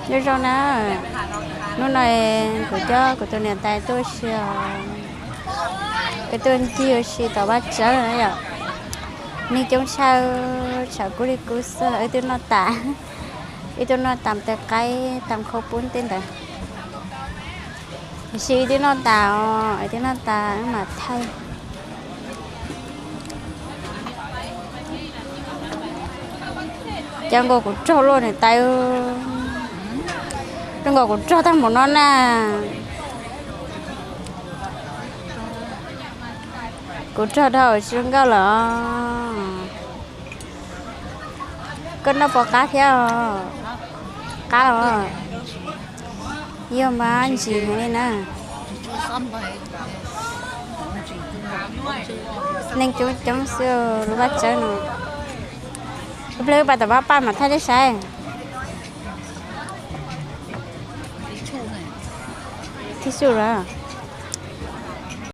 Nyob zoo na, hnub no kuv coj kuv tus niam tais tuaj si, peb tuaj ncig ua si tom vaj tsawb na yom. Neeg coob tshaj, tshav kub li kub xwb, wb twb noj tas, wb twb noj tas tes qaib tas khau pub tej ntawd. Tiam sis wb twb noj tas os, wb twb noj tas wb mam thaij. Cas nkaus kuv rog luaj niam tais, zoo nkaus kuv rog tag npaum no na. Kuv rog dhau tsis zoo nkauj lawm. Koj noj puas qab thiab? Qab os. Yog mas ntsim heev li na. Neeg coob coob xwb lub vaj tsawb no. Ib pliag wb pas tom pab paj mam thaij nej saib. Thib xub lawm.